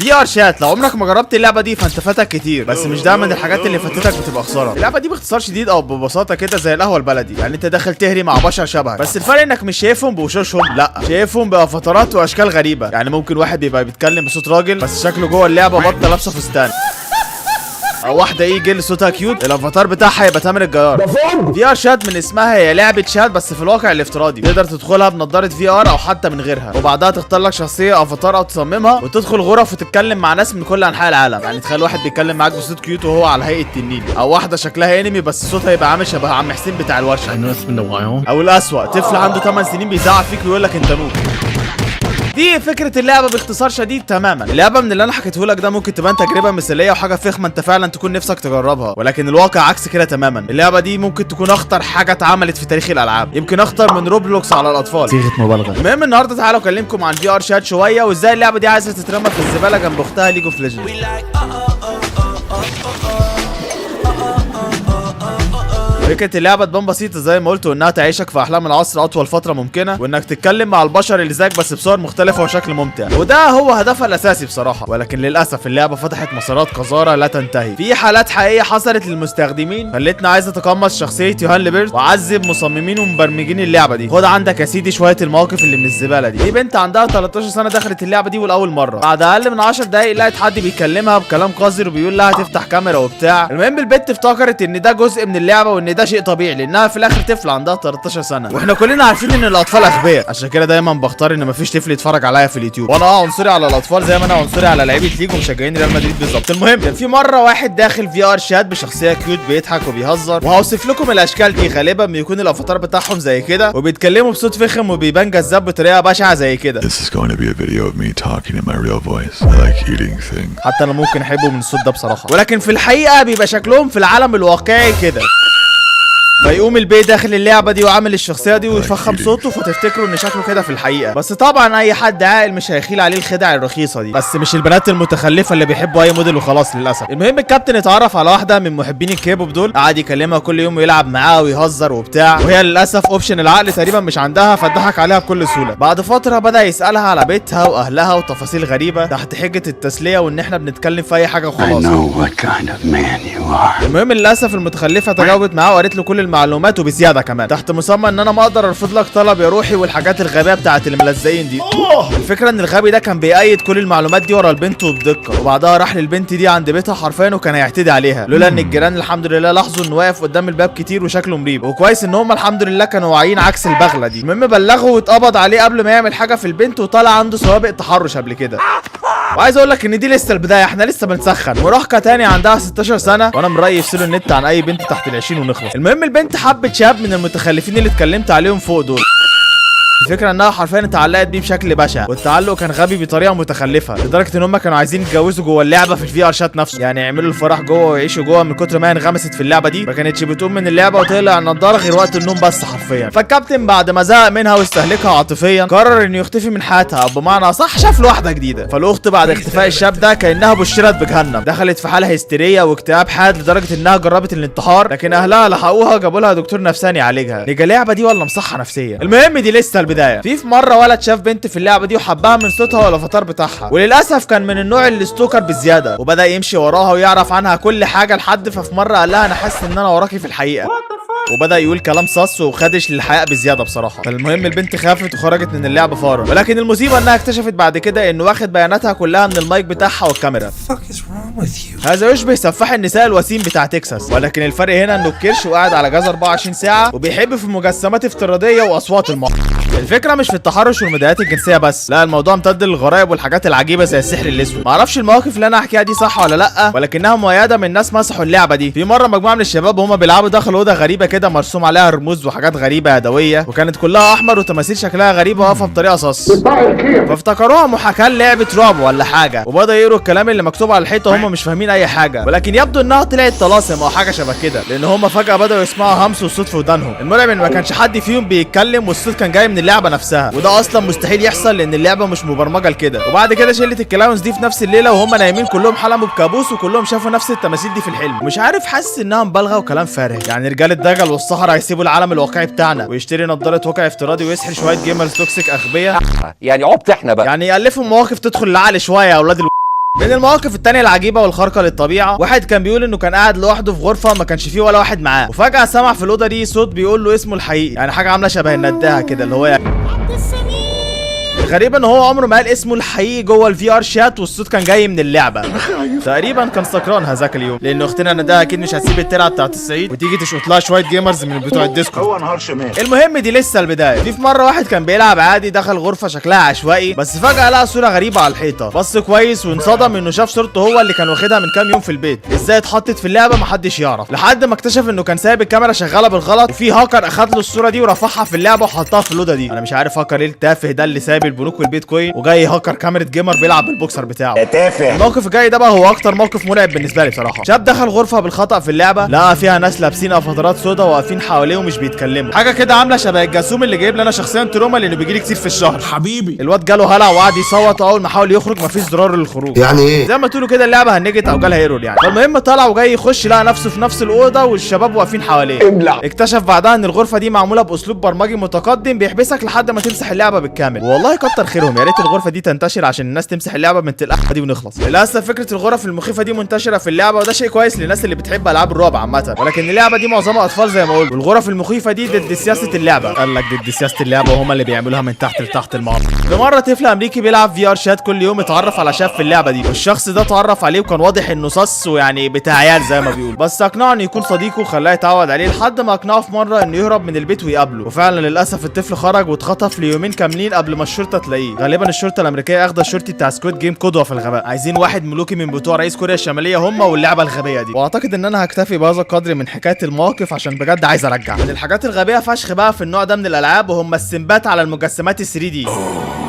VRChat، لو عمرك ما جربت اللعبة دي فانت فاتك كتير، بس مش دايما الحاجات اللي فاتتك بتبقى خساره. اللعبة دي باختصار شديد او ببساطة كده زي القهوة البلدي، يعني انت داخل تهري مع بشر شبهك، بس الفرق انك مش شايفهم بوشوشهم، لا شايفهم بافاتارات واشكال غريبه. يعني ممكن واحد بيبقى بيتكلم بصوت راجل بس شكله جوه اللعبة بطه لابسه فستان، او واحدة e-girl صوتها cute ال avatar بتاعها يبقى تامر الجيار. VRChat من اسمها هي لعبه شات بس في الواقع الافتراضي، تقدر تدخلها بنضاره VR او حتى من غيرها، وبعدها تختار لك شخصية افاتار او تصممها وتدخل غرف وتتكلم مع ناس من كل انحاء العالم. يعني تخيل واحد بيتكلم معاك بصوت cute وهو على هيئة تنين، او واحدة شكلها انمي بس صوتها يبقى عامل شبه عم حسين بتاع الورشه. I know it's been a while. او الاسوأ، طفل عنده 8 سنين بيزعق فيك ويقول لك انت noob. دي فكرة اللعبة باختصار شديد تماما. اللعبة من اللي انا حكيته لك ده ممكن تبان تجربة مثالية وحاجة فخمة انت فعلا تكون نفسك تجربها، ولكن الواقع عكس كده تماما. اللعبة دي ممكن تكون اخطر حاجة اتعملت في تاريخ الالعاب، يمكن اخطر من Roblox على الاطفال. صيغة مبالغة. المهم النهارده تعالوا اكلمكم عن VRChat شوية، وازاي اللعبة دي عايزة تترمى في الزبالة جنب اختها League of Legends. فكرة اللعبة تبان بسيطة زي ما قلت، وانها تعيشك في احلام العصر اطول فترة ممكنة، وانك تتكلم مع البشر اللي زيك بس بصور مختلفة وشكل ممتع، وده هو هدفها الاساسي بصراحة. ولكن للاسف اللعبة فتحت مسارات قذارة لا تنتهي. في حالات حقيقية حصلت للمستخدمين خلتنا عايز اتقمص شخصية يوهان ليبرت واعذب مصممين ومبرمجين اللعبة دي. خد عندك يا سيدي شوية المواقف اللي من الزبالة دي. في بنت عندها 13 سنة دخلت اللعبة دي ولاول مرة، بعد اقل من 10 دقايق لقت حد بيكلمها بكلام قذر وبيقول لها تفتح كاميرا وبتاع. المهم البنت افتكرت ان ده جزء من اللعبة وان ده شيء طبيعي، لانها في الاخر طفله عندها 13 سنة، واحنا كلنا عارفين ان الاطفال اغبياء، عشان كده دايما بختار ان مفيش طفل يتفرج عليا في اليوتيوب. وانا عنصري على الاطفال زي ما انا عنصري على لعيبة League ومشجعين ريال مدريد بالظبط. المهم كان في مرة واحد داخل VRChat بشخصية cute بيضحك وبيهزر، وهوصف لكم الاشكال دي. غالبا بيكون الافاتار بتاعهم زي كده، وبيتكلموا بصوت فخم وبيبان جذاب بطريقة بشعة زي كده. This is going to be a video of me talking in my real voice. I like eating things. حتى انا ممكن احبه من الصوت ده بصراحة، ولكن في الحقيقة بيبقى شكلهم في العالم الواقعي كده. فيقوم البي داخل اللعبة دي وعامل الشخصية دي ويفخم صوته، فتفتكروا ان شكله كده في الحقيقة. بس طبعا اي حد عاقل مش هيخيل عليه الخدع الرخيصة دي، بس مش البنات المتخلفه اللي بيحبوا اي موديل وخلاص للاسف. المهم الكابتن اتعرف على واحدة من محبين الكيبوب دول، قعد يكلمها كل يوم ويلعب معاها ويهزر وبتاع، وهي للاسف option العقل تقريبا مش عندها، فضحك عليها بكل سهولة. بعد فترة بدا يسالها على بيتها واهلها وتفاصيل غريبة تحت حجه التسلية وان احنا بنتكلم في اي حاجة I وخلاص. know what kind of man you are. المهم للاسف المتخلفه تجاوبت معاه وقالت له كل المعلومات وبزياده كمان، تحت مسمى ان انا ما اقدر ارفض لك طلب يا روحي والحاجات الغبية بتاعت الملزقين دي. الفكرة ان الغبي ده كان بيأيد كل المعلومات دي ورا البنت وبدقه، وبعدها راح للبنت دي عند بيتها حرفيا وكان هيعتدي عليها، لولا ان الجيران الحمد لله لاحظوا انه واقف قدام الباب كتير وشكله مريب، وكويس ان هم الحمد لله كانوا واعيين عكس البغلة دي. المهم بلغه واتقبض عليه قبل ما يعمل حاجة في البنت، وطلع عنده سوابق تحرش قبل كده. وعايز اقول لك ان دي لسه البداية، احنا لسه بنسخن. مراهقة تاني عندها 16 سنة، وانا من رايي يفصلوا النت عن اي بنت تحت ال 20 ونخلص. المهم البنت حبت شاب من المتخلفين اللي اتكلمت عليهم فوق دول. الفكرة انها حرفيا اتعلقت بيه بشكل بشع، والتعلق كان غبي بطريقة متخلفة، لدرجة ان هم كانوا عايزين يتجوزوا جوه اللعبة في ال VRChat نفسه، يعني يعملوا الفرح جوه ويعيشوا جوه من كتر ما هي انغمست في اللعبة دي. ما كانتش بتقوم من اللعبة وتقلع النضارة غير وقت النوم بس حرفيا. فالكابتن بعد ما زهق منها واستهلكها عاطفيا قرر انه يختفي من حياتها، او بمعنى صح شاف له واحدة جديدة. فالاخت بعد اختفاء الشاب ده كانها بشرت بجهنم، دخلت في حاله هستيريه واكتئاب حاد لدرجة انها جربت الانتحار، لكن اهلها لحقوها جابوا لها دكتور نفساني يعالجها. نيجا اللعبة دي ولا مصحه نفسية؟ المهم دي لسه البداية. في مرة ولد شاف بنت في اللعبة دي وحبها من صوتها والافاتار بتاعها، وللاسف كان من النوع اللي stalker بزيادة، وبدا يمشي وراها ويعرف عنها كل حاجة، لحد ففي مرة قال لها انا حاسس ان انا وراكي في الحقيقة، وبدا يقول كلام sus وخدش للحياء بزيادة بصراحة. فالمهم البنت خافت وخرجت من اللعبة فورا، ولكن المصيبة انها اكتشفت بعد كده انه واخد بياناتها كلها من المايك بتاعها والكاميرا. هذا يشبه سفاح النساء الوسيم بتاع تكساس، ولكن الفرق هنا انه الكرش وقاعد على جهاز 24 ساعة وبيحب في مجسمات افتراضية واصوات الفكرة مش في التحرش والمضايقات الجنسية بس، لا الموضوع امتد للغرائب والحاجات العجيبة زي السحر الاسود. معرفش المواقف اللي انا هحكيها دي صح ولا لا، ولكنها مؤيدة من ناس مسحوا اللعبة دي. في مرة مجموعة من الشباب وهم بيلعبوا دخلوا اوضة غريبة كده مرسوم عليها رموز وحاجات غريبة يدوية، وكانت كلها احمر وتماثيل شكلها غريبة واقفة بطريقة sus، فافتكروها محاكاة لعبه رعب ولا حاجة، وبداوا يقروا الكلام اللي مكتوب على الحيطة وهم مش فاهمين اي حاجة، ولكن يبدو انها طلعت طلاسم او حاجة شبه كده، لان هم فجاة بداوا يسمعوا همس وصوت في ودانهم. المرعب ان ما كانش حد فيهم بيتكلم والصوت كان جاي من اللعبة نفسها، وده اصلا مستحيل يحصل لان اللعبة مش مبرمجه لكده. وبعد كده شله ال clowns دي في نفس الليلة وهم نايمين كلهم حلموا بكابوس، وكلهم شافوا نفس التماثيل دي في الحلم. مش عارف، حاسس انها مبالغه وكلام فارغ، يعني رجال الدجل والسحرة هيسيبوا العالم الواقعي بتاعنا ويشتري نظاره واقع افتراضي ويسحر شوية gamers toxic اغبياء؟ يعني عبط احنا بقى، يعني يالفوا مواقف تدخل العقل شوية يا اولاد. من المواقف التانية العجيبة والخارقة للطبيعة، واحد كان بيقول انه كان قاعد لوحده في غرفة ما كانش فيه ولا واحد معاه، وفجأة سمع في الأوضة دي صوت بيقول له اسمه الحقيقي، يعني حاجة عاملة شبه النداهة كده اللي هو يعني. الغريب ان هو عمره ما قال اسمه الحقيقي جوه ال VR chat، والصوت كان جاي من اللعبة. تقريبا كان سكران هذاك اليوم، لان اختنا نداها اكيد مش هتسيب الترعه بتاعت الصعيد وتيجي تشقط لها شوية gamers من بتوع الديسكو. هو نهار شمال. المهم دي لسه البداية. في مرة واحد كان بيلعب عادي، دخل غرفة شكلها عشوائي، بس فجاة لقى صوره غريبة على الحيطة، بص كويس وانصدم انه شاف صورته هو اللي كان واخدها من كام يوم في البيت. ازاي اتحطت في اللعبة محدش يعرف، لحد ما اكتشف انه كان سايب الكاميرا شغالة بالغلط، وفي هاكر اخد له الصورة دي ورفعها في اللعبة وحطها في الاوضة دي. انا مش عارف هاكر ايه التافه ده اللي سايب البنوك والبيتكوين وجاي هاكر كاميرا gamer بيلعب بالبوكسر بتاعه. يا تافه. الموقف الجاي ده بقى هو اكتر موقف مرعب بالنسبة لي بصراحة. شاب دخل غرفة بالخطا في اللعبة، لقى فيها ناس لابسين افاتارات سودا واقفين حواليه ومش بيتكلموا، حاجة كده عامله شبه الجاسوم اللي جايب لي انا شخصيا trauma لانه بيجي لي كتير في الشهر. حبيبي. الواد جاله هلع وقعد يصوت، اول ما حاول يخرج مفيش زرار للخروج. يعني ايه؟ زي ما تقولوا كده اللعبة هنجت او جالها error يعني. فالمهم طلع وجاي يخش لقى نفسه في نفس الاوضة والشباب واقفين حواليه. ابلع. اكتشف بعدها ان الغرفة دي معمولة باسلوب برمجي متقدم بيحبسك لحد ما تمسح اللعبة بالكامل. والله كتر خيرهم، يا ريت الغرفة دي تنتشر عشان الناس تمسح اللعبة من القحه دي ونخلص. للاسف فكرة الغرف المخيفة دي منتشرة في اللعبة، وده شيء كويس للناس اللي بتحب العاب الرعب عامة، ولكن اللعبة دي معظمها اطفال زي ما قلت، والغرف المخيفة دي ضد سياسة اللعبة. قال لك ضد سياسة اللعبة وهم اللي بيعملوها من تحت لتحت المعرض. في مرة طفل امريكي بيلعب VR chat كل يوم اتعرف على شاب في اللعبة دي، والشخص ده اتعرف عليه وكان واضح انه sus ويعني بتاع عيال زي ما بيقول، بس اقنعه انه يكون صديقه وخلاه يتعود عليه، لحد ما اقنعه في مرة انه يهرب من البيت ويقابله. وفعلا للاسف الطفل خرج واتخطف ليومين كاملين قبل ما الشرطة تلاقيه. غالبا الشرطة الامريكية اخده الشرطي بتاع Squid Game قدوة في الغباء، عايزين واحد ملوكي من بتوع رئيس كوريا الشمالية هم واللعبة الغبية دي. واعتقد ان انا هكتفي بهذا القدر من حكاية المواقف عشان بجد عايز ارجع. من الحاجات الغبية فشخ بقى في النوع ده من الالعاب وهم ال simp ات على المجسمات ال 3D.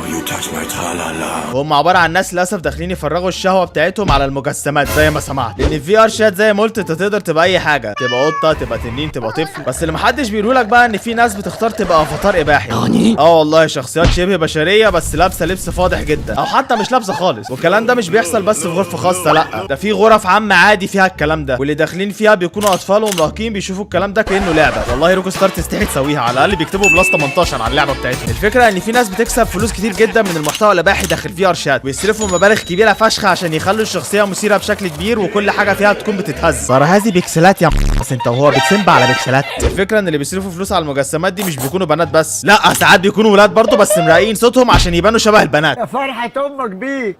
You touch my tra-la-la. هم عبارة عن ناس للاسف داخلين يفرغوا الشهوة بتاعتهم على المجسمات زي ما سمعت، لان ال VR chat زي ما قلت انت تقدر تبقى اي حاجة، تبقى قطة، تبقى تنين، تبقى طفل، بس اللي محدش بيقوله لك بقى ان في ناس بتختار تبقى افاتار اباحي. اه والله شخصيات شبه بشرية بس لابسه لبس فاضح جدا، او حتى مش لابسه خالص. والكلام ده مش بيحصل بس في غرفة خاصة، لا ده في غرف عامة عادي فيها الكلام ده، واللي داخلين فيها بيكونوا اطفال ومراهقين بيشوفوا الكلام ده كانه لعبه. والله Rockstar تستحي تسويها، على الاقل بيكتبوا plus 18 على اللعبة بتاعتهم. الفكرة ان في ناس بتكسب فلوس كتير جدا من المحتوى الاباحي داخل VR chat، ويصرفوا مبالغ كبيرة فشخ عشان يخلوا الشخصية مثيرة بشكل كبير وكل حاجة فيها تكون بتتهز. صار هذه بيكسلات يا بس انت وهو بت simp على بيكسلات. الفكرة ان اللي بيصرفوا فلوس على المجسمات دي مش بيكونوا بنات بس، لا ساعات بيكونوا ولاد برضه بس مرققين صوتهم عشان يبانوا شبه البنات. يا فرحة أمك بيك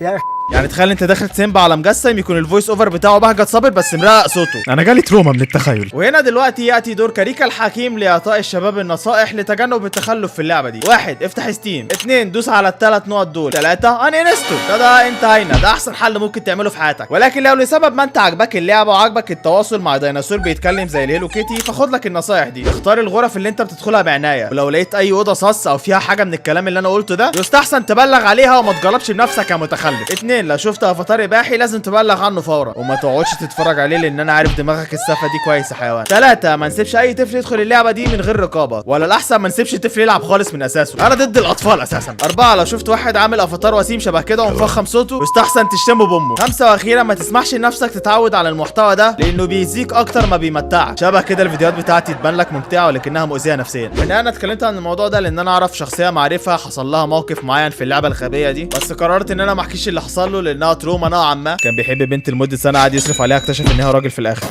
يا يعني تخيل انت داخل ت simp على مجسم يكون ال voice over بتاعه بهجت صابر بس مرقق صوته. انا جالي trauma من التخيل. وهنا دلوقتي ياتي دور كاريكا الحكيم لاعطاء الشباب النصائح لتجنب التخلف في اللعبة دي. واحد، افتح Steam. اتنين، دوس على الثلاث نقط دول. ثلاثة، uninstall. ده انتهينا. ده احسن حل ممكن تعمله في حياتك. ولكن لو لسبب ما انت عجبك اللعبة وعجبك التواصل مع ديناصور بيتكلم زي ال Hello Kitty، فخد لك النصائح دي. اختار الغرف اللي انت بتدخلها بعناية، ولو لقيت اي اوضة sus او فيها حاجة من الكلام اللي انا قلته ده يستحسن تبلغ عليها وما تجربش بنفسك يا متخلف. اتنين، لو شفت افاتار اباحي لازم تبلغ عنه فورا وما تقعدش تتفرج عليه، لان انا عارف دماغك السافه دي كويس يا حيوان. ثلاثة، ما نسيبش اي طفل يدخل اللعبة دي من غير رقابه، ولا الاحسن ما نسيبش الطفل يلعب خالص من اساسه، انا ضد الاطفال اساسا. أربعة، لو شفت واحد عامل افاتار وسيم شبه كده ومفخم صوته يستحسن تشتمه بامه. خمسة، واخيرا ما تسمحش لنفسك تتعود على المحتوى ده لانه بيأذيك اكتر ما بيمتعك. شبه كده الفيديوهات بتاعتي تبان لك ممتعة ولكنها مؤذية نفسيا. من انا اتكلمت عن الموضوع ده لان انا اعرف شخصية معرفة حصل لها موقف معين في اللعبة الغبية دي، بس قررت ان انا ما احكيش اللي حصل له لانها trauma نوعا ما. كان بيحب بنت لمدة سنة قعد يصرف عليها، اكتشف انها راجل في الاخر.